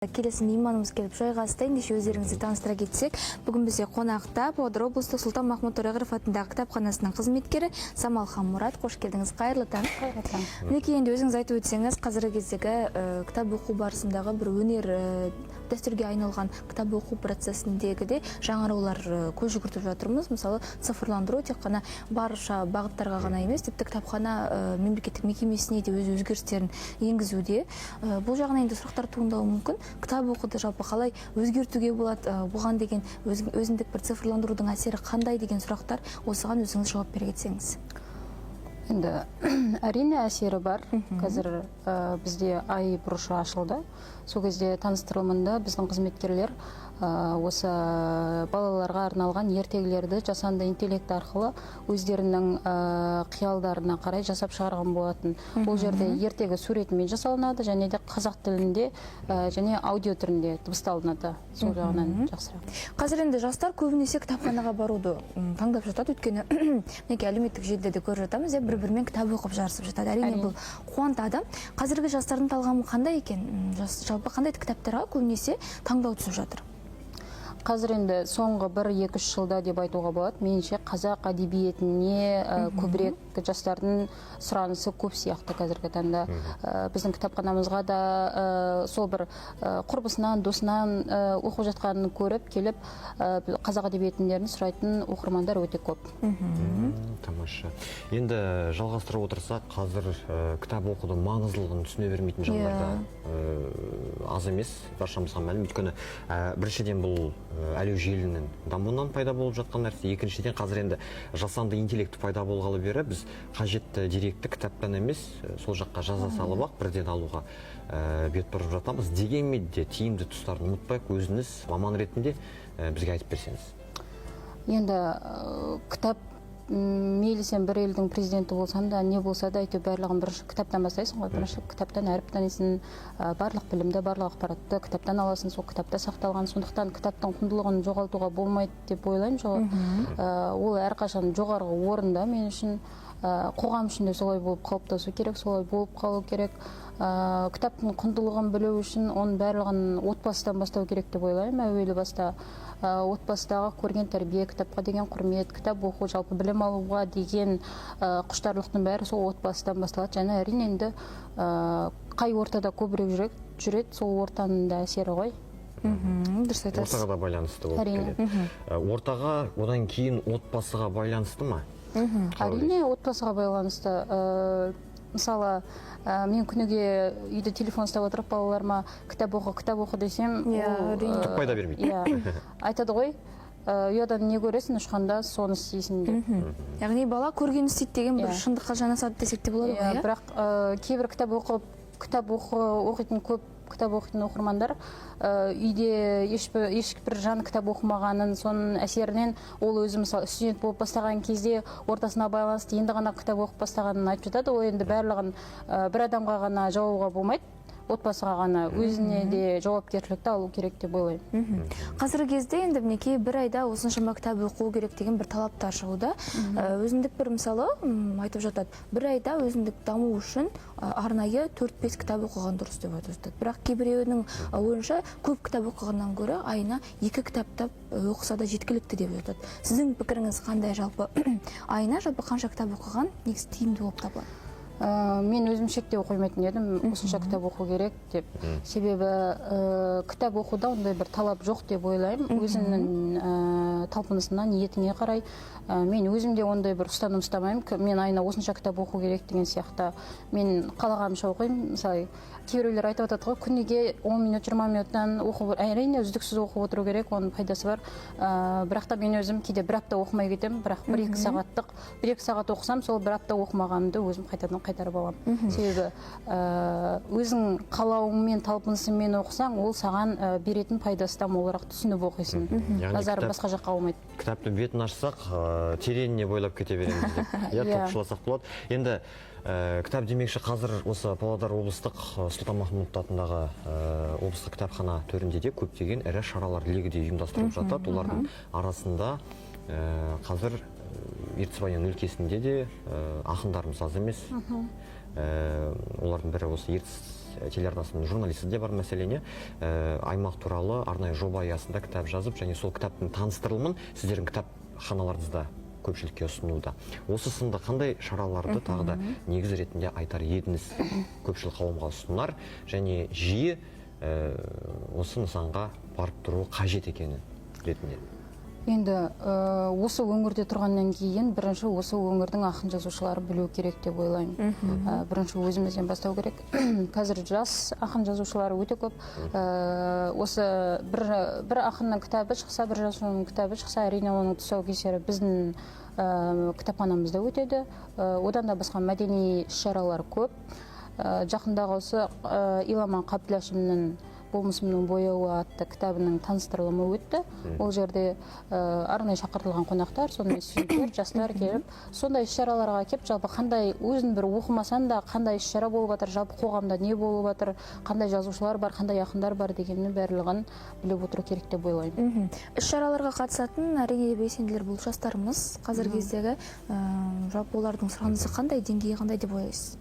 Келесі мейманымыз келіп жайғасты. Ендеше, өздеріңізді таныстыра кетсек. Бүгін бізде қонақта Павлодар облыстық Сұлтанмахмұт Торайғыров атындағы кітапханасының қызметкері Самал Мұрат. Қош келдіңіз, қайырлы таң! Қайырлы таң! Мінекей, енді өзіңіз айтып өтсеңіз, қазіргі кездегі кітап оқу барысындағы бір өнер, дәстүрге айналған кітап оқу процесіндегі де жаңарулар, көз жүгіртіп жатырмыз. Мысалы, цифрландыру тек қана барша бағыттарға ғана емес, тіпті кітапхана мемлекеттік мекемесіне де өз өзгерістерін енгізуде. Бұл жағынан енді сұрақтар туындауы мүмкін: кітап оқуды жалпы қалай өзгертуге болады, бұған деген өзіндік бір цифрландырудың әсері қандай деген сұрақтар. Осыған өзіңіз жауап бере кетсеңіз. Енді, әрине, әсері бар. Қазір бізде ай бұрышы ашылды. Сол кезде таныстырылымында біздің қызметкерлер осы балаларға арналған ертегілерді жасанды интеллект арқылы өздерінің қиялдарына қарай жасап шығарған болатын. Ол жерде ертегі суретімен жасалынады және де қазақ тілінде және аудио түрінде дыбысталынады. Сол жағынан жақсырақ. Қазір енді жастар көбінесе кітапханаға баруды таңдап жатады, өйткені мінекей, әлеуметтік желіде де көріп жатамыз, иә, бір бірімен кітап оқып жарысып жатады. Әрине, бұл қуантады. Қазіргі жастардың талғамы қандай екен? Жалпы қандай кітаптарға көбінесе таңдау түсіп жатыр? Қазір енді соңғы 1, 2, 3 жылда деп айтуға болады, меніңше, қазақ әдебиетіне көбірек жастардың сұранысы көп сияқты қазіргі таңда. Біздің кітапханамызға да сол бір құрбысынан, досынан оқып жатқанын көріп келіп, қазақ әдебиетіндерін сұрайтын оқырмандар өте көп. Тамаша. Енді жалғастырып отырсақ, қазір кітап оқудың маңыздылығын түсіне бермейтін жандар да аз емес, баршамызға мәлім. Өйткені біріншіден, бұл әлеу желінің дамуынан пайда болып жатқан нәрсе, екіншіден, қазір енді жасанды интеллект пайда болғалы бері біз қажетті деректі кітаптан емес, сол жаққа жаза салып ақ бірден алуға бет бұрып жатамыз. Дегенмен де тиімді тұстарын ұмытпайық. Өзіңіз маман ретінде бізге айтып берсеңіз. Енді кітап, мейлі сен бір елдің президенті болсаң да, не болса да, әйтеуір барлығын бірінші кітаптан бастайсың ғой. Бірінші кітаптан әріп танисың, барлық білімді, барлық ақпаратты кітаптан аласың, сол кітапта сақталған. Сондықтан кітаптың құндылығын жоғалтуға болмайды деп ойлаймын. Ол әрқашан жоғарғы орында мен үшін. Қоғам үшін де солай болып қалыптасу керек, солай болып қалу керек. Кітаптың құндылығын білу үшін оның барлығын отбасыдан бастау керек деп ойлаймын. Әуелі баста отбасыдағы көрген тәрбие, кітапқа деген құрмет, кітап оқу, жалпы білім алуға деген құштарлықтың бәрі сол отбасыдан басталады. Және, әрине, енді қай ортада көбірек жүреді, сол ортаның да әсері ғой. Дұрыс айтасыз. Ортаға да байланысты болып Әрине. келеді. Ортаға, одан кейін отбасыға байланысты ма? Қалай? Әрине, отбасыға байланысты. Мысалы, мен күніге үйде телефон ұстап отырып, балаларыма «кітап оқы, кітап оқы» десем, ол, Әрине. Түк пайда бермейді. Иә, айтады ғой, «ұядан не көресің ұшқанда, соны істейсің» деп. Яғни бала көргенін істейді деген бір шындыққа жанасады десек те болады ғой, Иә, иә. бірақ кейбір кітап оқып, кітап оқы, оқитын, көп кітап оқитын оқырмандар үйде ешбір жан кітап оқымағанын, соның әсерінен ол өзі, мысалы, студент болып бастаған кезде ортасына байланысты енді ғана кітап оқып бастағанын айтып жатады. Ол енді барлығын бір адамға ғана жабуға болмайды, отбасыға ғана, өзіне де жауапкершілікті алу керек деп ойлаймын. Қазіргі кезде енді, мінекей, бір айда осыншама кітап оқу керек деген бір талаптар шығуда. Өзіндік бір, мысалы, айтып жатады, бір айда өзіндік даму үшін арнайы 4-5 кітап оқыған дұрыс деп айтып жатады. Бірақ кейбіреуінің ойынша, көп кітап оқығаннан гөрі айына екі кітаптап оқыса да жеткілікті деп жатады. Сіздің пікіріңіз қандай? Жалпы айына жалпы қанша кітап оқыған негізі тиімді болып табылады? Мен өзім шектеу қоймайтын едім, осынша кітап оқу керек деп. Себебі кітап оқуда ондай бір талап жоқ деп ойлаймын. Өзіңнің талпынысына, ниетіңе қарай. Мен өзім де ондай бір ұстаным ұстамаймын, мен айына осынша кітап оқу керек деген сияқты. Мен қалағанымша оқимын. Мысалы, кейбіреулер айтып жатады ғой, күніге 10 минут, 20 минуттан оқу. Әрине, үздіксіз оқып отыру керек, оның пайдасы бар. Бірақ та мен өзім кейде бір апта оқымай кетемін, бірақ 1-2 сағаттық, 1-2 сағат оқысам, сол бір апта оқымағанымды өзім қайтадан қайтарып аламын. Себебі өзің қалауыңмен, талпынысыңмен оқысаң, ол саған беретін пайдасы да молырақ, түсініп оқисың. Яғни назарың басқа жаққа аумайды. Кітаптың бетін ашсақ, тереңіне бойлап кете береміз деп, иә, Иә. топшыласақ болады. Енді кітап демекші, қазір осы Павлодар облыстық Сұлтанмахмұт атындағы облыстық кітапхана төрінде де көптеген ірі шаралар легі де ұйымдастырылып жатады. Олардың арасында қазір Ертіс Баян өлкесінде де ақындарымыз аз емес. Олардың бірі осы Ертіс телеарнасының журналисті де бар мәселене. Аймақ туралы арнайы жоба аясында кітап жазып, және сол кітаптың таныстырылымын сіздердің кітапханаларыңызда көпшілікке ұсынуда. Осы сынды қандай шараларды тағы да негіз ретінде айтар едіңіз, көпшілік қауымға ұсынар және жиі осы нысанға барып тұру қажет екені ретінде? Енді осы өңірде тұрғаннан кейін бірінші осы өңірдің ақын жазушылары білу керек деп ойлаймын. Бірінші өзімізден бастау керек. Қазір жас ақын жазушылары өте көп. Осы бір ақынның кітабы шықса, бір жазушының кітабы шықса, әрине, оның тұсаукесері біздің кітапханамызда өтеді. Одан да басқа мәдени іс-шаралар көп. Жақындағы осы Иламан Қабділәшімнің «Болмысымның бояуы» атты кітабының таныстырылымы өтті. Ол жерде арнайы шақыртылған қонақтар, сонымен студенттер, жастар келіп, сондай іс-шараларға келіп, жалпы қандай, өзің бір оқымасаң да, қандай іс-шара болып жатыр, жалпы қоғамда не болып жатыр, қандай жазушылар бар, қандай ақындар бар дегеннің барлығын біліп отыру керек деп ойлаймын. Іс-шараларға қатысатын, әрине, белсенділер бұл жастарымыз қазіргі кездегі. Жалпы олардың сұранысы қандай, деңгейі қандай деп ойлайсыз,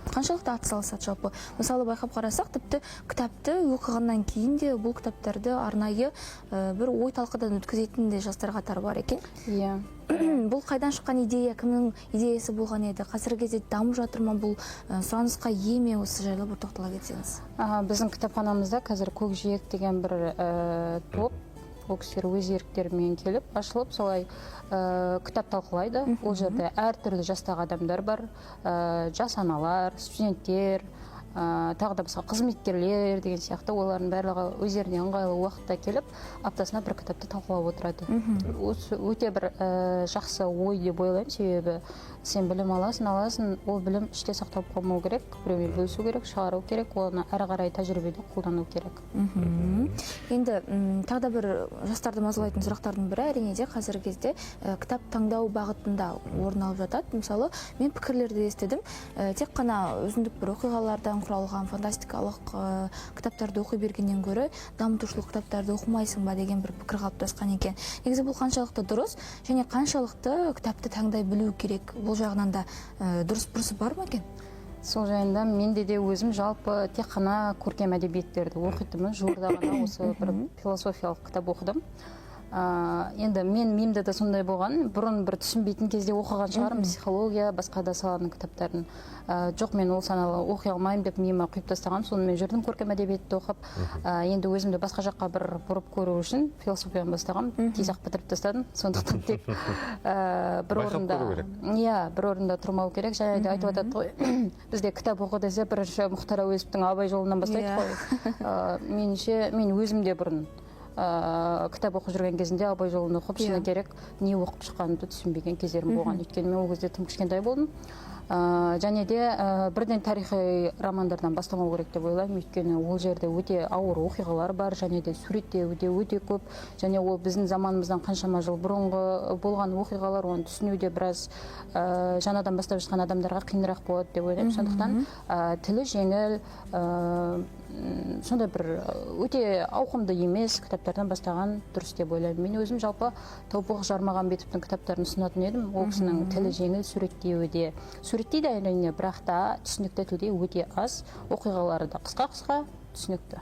қаншалықты атсалысады жалпы? Мысалы, байқап қарасақ, тіпті кітапты оқығаннан кейін де бұл кітаптарды арнайы бір ой талқыдан өткізетін де жастар қатары бар екен. Бұл қайдан шыққан идея, кімнің идеясы болған еді, қазіргі кезде дамып жатыр ма, бұл сұранысқа ие ме, осы жайлы бір тоқтала кетсеңіз. Біздің кітапханамызда қазір «Көкжиек» деген бір топ, ол кісілер өз еріктерімен келіп ашылып, солай кітап талқылайды. Ол жерде әртүрлі жастағы адамдар бар, жас аналар, студенттер, тағы да басқа қызметкерлер деген сияқты. Олардың барлығы өздеріне ыңғайлы уақытта келіп, аптасына бір кітапты талқылап отырады. Осы өте бір жақсы ой деп ойлаймын, себебі сен білім аласың, ол білім іште сақталып қалмау керек, біреумен бөлісу керек, шығару керек, оны әрі қарай тәжірибеде қолдану керек. Енді тағы да бір жастарды мазалайтын сұрақтардың бірі, әрине де, қазіргі кезде кітап таңдау бағытында орын алып жатады. Мысалы, мен пікірлерді естідім. Тек қана өзіндік бір оқиғалардан құралған фантастикалық кітаптарды оқи бергеннен гөрі дамытушылық кітаптарды оқымайсың ба деген бір пікір қалыптасқан екен. Негізі бұл қаншалықты дұрыс және қаншалықты кітапты таңдай білу керек, бұл жағынан да дұрыс бұрысы бар ма екен? Сол жайында менде де өзім жалпы тек қана көркем әдебиеттерді оқитынмын. Жуырда ғана осы бір философиялық кітап оқыдым. Енді мен миымда да сондай болған, бұрын бір түсінбейтін кезде оқыған шығармын психология, басқа да саланың кітаптарын. Жоқ, мен ол саналы оқи алмаймын деп миыма құйып тастағанмын. Сонымен жүрдім көркем әдебиетті оқып. Енді өзімді басқа жаққа бір бұрып көру үшін философияны бастағанмын, тез ақ бітіріп тастадым. Сондықтан тек бір Байқап орында көру керек. Иә, бір орында тұрмау керек. Және де айтып жатады ғой, бізде кітап оқы десе, бірінші Мұхтар Әуезовтің «Абай жолынан» бастайды ғой. Меніңше, мен өзім де бұрын кітап оқып жүрген кезінде «Абай жолын» оқып, шыны керек, не оқып шыққанымды түсінбеген кездерім болған, өйткені мен ол кезде тым кішкентай болдым. Және де бірден тарихи романдардан бастамау керек деп ойлаймын, өйткені ол жерде өте ауыр оқиғалар бар және де суреттеуі де өте көп, және ол біздің заманымыздан қаншама жыл бұрынғы болған оқиғалар, оны түсіну де біраз жаңадан бастап жатқан адамдарға қиынырақ болады деп ойлаймын. Сондықтан тілі жеңіл, сондай бір өте ауқымды емес кітаптардан бастаған дұрыс деп ойлаймын. Мен өзім жалпы Тобық Жармағамбетовтің кітаптарын ұсынатын едім. Ол кісінің тілі жеңіл, суреттеуі де, суреттейді, әрине, бірақ та түсінікті тілде өте аз, оқиғалары да қысқа қысқа, түсінікті.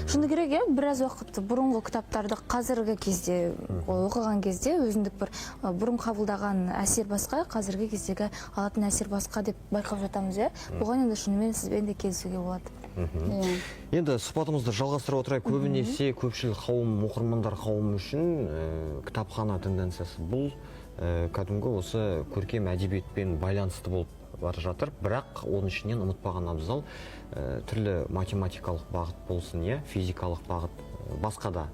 Шыны керек, иә, біраз уақыт бұрынғы кітаптарды қазіргі кезде оқыған кезде өзіндік бір бұрын қабылдаған әсер басқа, қазіргі кездегі алатын әсер басқа деп байқап жатамыз, иә. Бұған енді шынымен сізбен де келісуге болады. Иә. Енді сұхбатымызды жалғастыра отырайық. Көбінесе көпшілік қауым, оқырмандар қауымы үшін кітапхана тенденциясы бұл кәдімгі осы көркем әдебиетпен байланысты болып бара жатыр. Бірақ оның ішінен ұмытпаған абзал, түрлі математикалық бағыт болсын, иә, физикалық бағыт, басқа да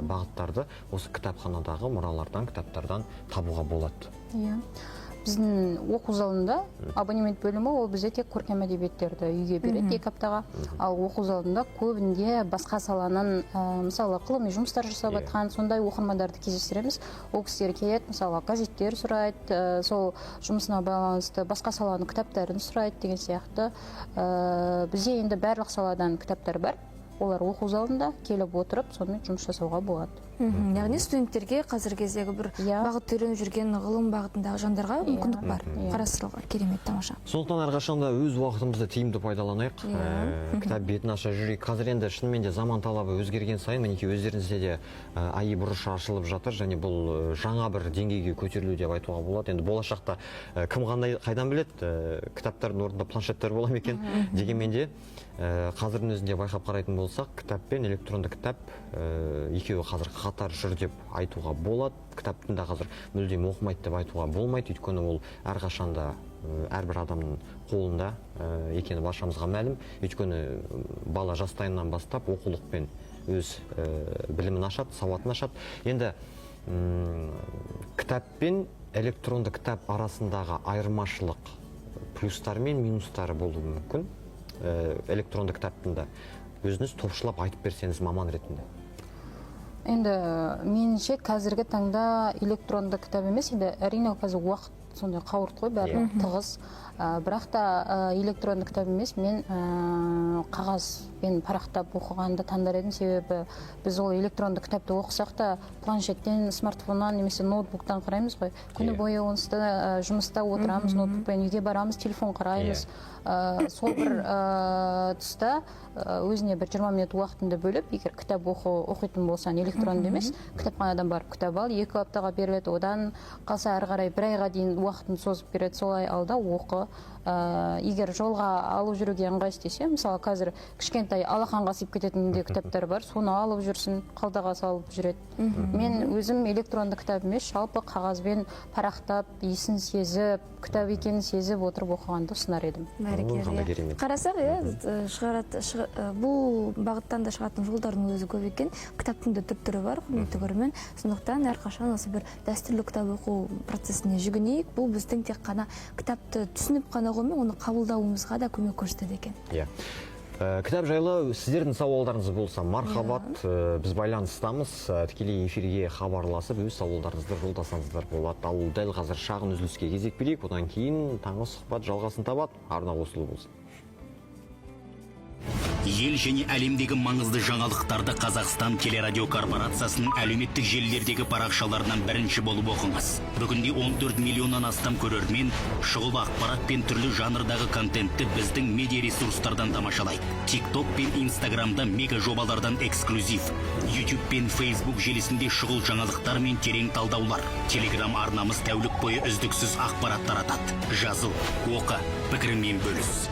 бағыттарды осы кітапханадағы мұралардан, кітаптардан табуға болады. Иә, біздің оқу залында абонемент бөлімі, ол бізде тек көркем әдебиеттерді үйге береді 2 аптаға. Ал оқу залында көбінде басқа саланың, мысалы, ғылыми жұмыстар жасап жатқан сондай оқырмандарды кездестіреміз. Ол кісілер келеді, мысалы, газеттер сұрайды, сол жұмысына байланысты басқа саланың кітаптарын сұрайды деген сияқты. Бізде енді барлық саладан кітаптар бар. Олар оқу залында келіп отырып, сонымен жұмыс жасауға болады. Яғни студенттерге қазіргі кездегі бір бағытты үйреніп жүрген ғылым бағытындағы жандарға мүмкіндік бар. Қарастырылған. Керемет, тамаша. Сондықтан әрқашанда өз уақытымызды тиімді пайдаланайық. Кітап бетін аша жүрейік. Қазір енді шынымен де заман талабы өзгерген сайын, мінекей, өздеріңізде де АИ бұрышы ашылып жатыр, және бұл жаңа бір деңгейге көтерілу деп айтуға болады. Енді болашақта кім қандай қайдан біледі, кітаптардың орнында планшеттер бола ма екен? Дегенмен де қазірдің өзінде байқап қарайтын болсақ, кітап пен электронды кітап екеуі қазір қатар жүр деп айтуға болады. Кітаптың да қазір мүлдем оқымайды деп айтуға болмайды, өйткені ол әрқашанда әрбір адамның қолында екені баршамызға мәлім. Өйткені бала жастайынан бастап оқулықпен өз білімін ашады, сауатын ашады. Енді кітап пен электронды кітап арасындағы айырмашылық, плюстары мен минустары болуы мүмкін. Электронды кітаптың да өзіңіз топшылап айтып берсеңіз маман ретінде. Енді меніңше, қазіргі таңда электронды кітап емес, енді әрине қазір уақыт сондай қауырт қой, барлығы тығыз. Бірақ та электронды кітап емес, мен қағазбен парақтап оқығанды таңдар едім. Себебі біз ол электронды кітапты оқысақ та, планшеттен, смартфоннан немесе ноутбуктан қараймыз ғой. Күні бойы онсыз да жұмыста отырамыз ноутбукпен, үйге барамыз, телефон қараймыз. Сол бір тұста өзіне бір 20 минут уақытыңды бөліп, егер кітап оқитын болсаң, электронды емес, кітапханадан барып кітап ал, 2 аптаға беріледі, одан қалса әрі қарай бір айға дейін уақытын созып береді, солай ал да оқы. Егер жолға алып жүруге ыңғайсыз десе, мысалы, қазір кішкентай алақанға сыйып кететін де кітаптар бар, соны алып жүрсін, қалтаға салып жүреді. Мен өзім электронды кітап емес, жалпы қағазбен парақтап, иісін сезіп, кітап екенін сезіп отырып оқығанды ұсынар едім. Бәрекелді, Қандай иә. керемет. Қарасақ, иә, шығарады, бұл бағыттан да шығатын жолдардың өзі көп екен. Кітаптың да түр түрі бар, құрметті көрермен. Сондықтан әрқашан осы бір дәстүрлі кітап оқу процесіне жүгінейік. Бұл біздің тек қана кітапты түсініп қана қоймай, оны қабылдауымызға да көмек көрсетеді екен. Иә. Кітап жайлы сіздердің сауалдарыңыз болса, мархабат, біз байланыстамыз, тікелей эфирге хабарласып, өз сауалдарыңызды жолдасаңыздар болады. Ал дәл қазір шағын үзіліске кезек берейік, одан кейін таңғы сұхбат жалғасын табады. Арна қосулы болсын. Ел және әлемдегі маңызды жаңалықтарды Қазақстан телерадио корпорациясының әлеуметтік желілердегі парақшаларынан бірінші болып оқыңыз. Бүгінде 14 миллионнан астам көрермен шұғыл ақпарат пен түрлі жанрдағы контентті біздің медиа ресурстардан тамашалайды. TikTok пен Инстаграмда мега жобалардан эксклюзив, YouTube пен Facebook желісінде шұғыл жаңалықтар мен терең талдаулар. Телеграм арнамыз тәулік бойы үздіксіз ақпарат таратады. Жазыл, оқы, пікіріңмен бөліс.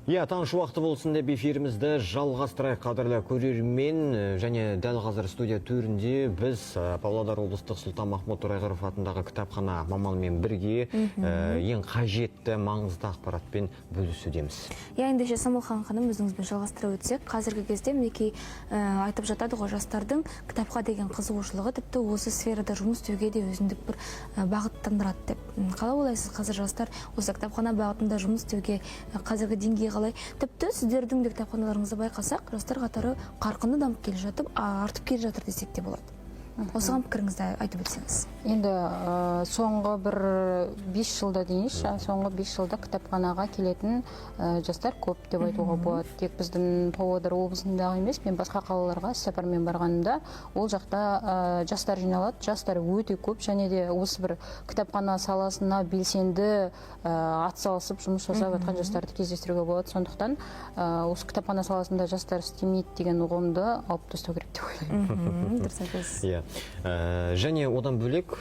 Иә, таң шуақты болсын деп эфирімізді жалғастырайық, қадірлі көрермен. Және дәл қазір студия төрінде біз Павлодар облыстық Сұлтанмахмұт Торайғыров атындағы кітапхана маманымен бірге ең қажетті маңызды ақпаратпен бөлісудеміз. Иә, ендеше, Самалхан ханым, өзіңізбен жалғастыра өтсек, қазіргі кезде мінекей айтып жатады ғой, жастардың кітапқа деген қызығушылығы тіпті осы сферада жұмыс істеуге де өзіндік бір бағыттандырады деп. Қалай ойлайсыз, қазір жастар осы кітапхана бағытында жұмыс істеуге қазіргі деңгейі қалай? Тіпті сіздердің де кітапханаларыңызды байқасақ, жастар қатары қарқынды дамып келе жатып, артып келе жатыр десек те болады. Осыған пікіріңізді айтып өтсеңіз. Енді соңғы бір 5 жылда дейінші, соңғы 5 жылда кітапханаға келетін жастар көп деп айтуға болады. Тек біздің Павлодар облысындағы емес, мен басқа қалаларға іссапармен барғанымда, ол жақта жастар жиналады, жастар өте көп, және де осы бір кітапхана саласына белсенді атсалысып жұмыс жасап жатқан жастарды кездестіруге болады. Сондықтан осы кітапхана саласында жастар істемейді деген ұғымды алып тастау керек деп ойлаймын. Дұрыс айтасыз. Иә. Және одан бөлек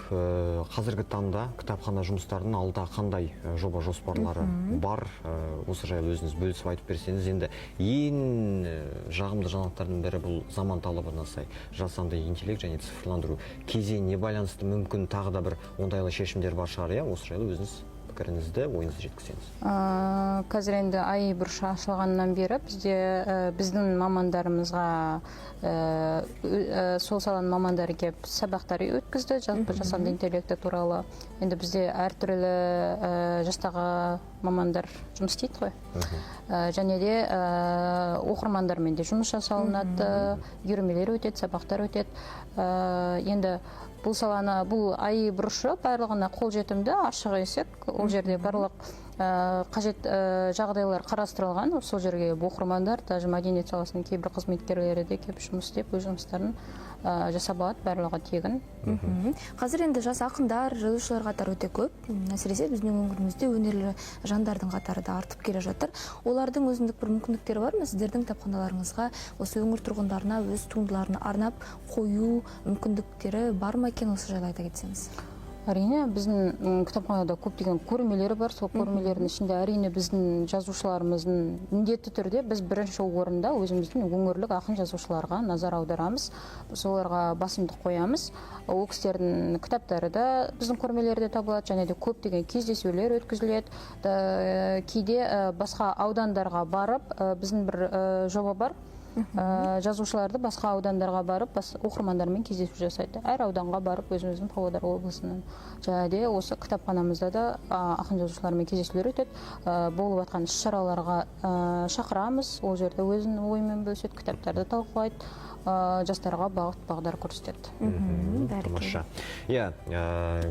қазіргі таңда кітапхана жұмыстарының алда қандай жоба жоспарлары бар? Осы жайлы өзіңіз бөлісіп айтып берсеңіз. Енді ең жағымды жаңалықтардың бірі бұл заман талабына сай жасанды интеллект және цифрландыру кезеңіне байланысты мүмкін тағы да бір оңтайлы шешімдер бар шығар, иә? Осы жайлы өзіңіз пікіріңізді, ойыңызды жеткізсеңіз. Қазір енді АИ бұрышы ашылғаннан бері бізде біздің мамандарымызға сол саланың мамандары келіп сабақтар өткізді жалпы жасанды интеллекті туралы. Енді бізде әртүрлі жастағы мамандар жұмыс істейді ғой. Және де оқырмандармен де жұмыс жасалынады, үйірмелер өтеді, сабақтар өтеді. Енді бұл саланы, бұл АИ бұрышы барлығына қолжетімді, ашық есік. Ол жерде барлық Қажет жағдайлар қарастырылған. Сол жерге оқырмандар, даже мәдениет саласының кейбір қызметкерлері де келіп жұмыс істеп, өз жұмыстарын жасап алады, барлығы тегін. Қазір енді жас ақындар, жазушылар қатары өте көп. Әсіресе біздің өңірімізде өнерлі жандардың қатары да артып келе жатыр. Олардың өзіндік бір мүмкіндіктері бар ма? Сіздердің кітапханаларыңызға осы өңір тұрғындарына өз туындыларын арнап қою мүмкіндіктері бар ма екен, осы жайлы айта кетсеңіз? Әрине, біздің кітапханада көптеген көрмелер бар. Сол көрмелердің ішінде, әрине, біздің жазушыларымыздың міндетті түрде біз бірінші орында өзіміздің өңірлік ақын жазушыларға назар аударамыз, соларға басымдық қоямыз. Ол кісілердің кітаптары да біздің көрмелерде табылады және де көптеген кездесулер өткізіледі. Кейде басқа аудандарға барып, біздің бір жоба бар. Жазушыларды басқа аудандарға барып, оқырмандармен кездесу жасайды. Әр ауданға барып, өзіміздің Павлодар облысынан және де осы кітапханамызда да ақын жазушылармен кездесулер өтеді. Болып жатқан іс шараларға шақырамыз, ол жерде өзінің ойымен бөліседі, кітаптарды талқылайды, жастарға бағыт бағдар көрсетеді. Тамаша. Иә,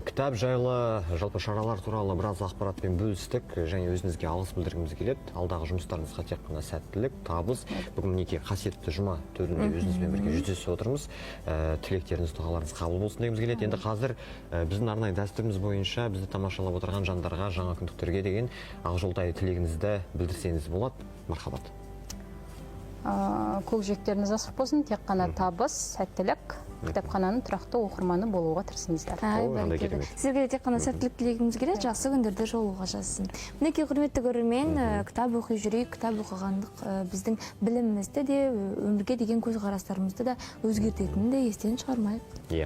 кітап жайлы, жалпы шаралар туралы біраз ақпаратпен бөлістік және өзіңізге алғыс білдіргіміз келеді. Алдағы жұмыстарыңызға тек қана сәттілік, табыс. Бүгін мінекей қасиетті жұма төрінде өзіңізбен бірге жүздесіп отырмыз. Тілектеріңіз, дұғаларыңыз қабыл болсын дегіміз келеді. Енді қазір біздің арнайы дәстүріміз бойынша бізді тамашалап отырған жандарға, жаңа күндіктерге деген ақжолтай тілегіңізді білдірсеңіз болады. Мархабат. Көкжиектеріңіз ашық болсын, тек қана табыс, сәттілік, кітапхананың тұрақты оқырманы болуға тырысыңыздар. Ай, О, қандай бәрекелді. керемет. Сіздерге де тек қана сәттілік тілегіміз келеді, жақсы күндерде жолығуға жазсын. Мінекей, құрметті көрермен, кітап оқи жүрейік, кітап оқығандық біздің білімімізді де, өмірге деген көзқарастарымызды да өзгертетінін де естен шығармайық. Иә.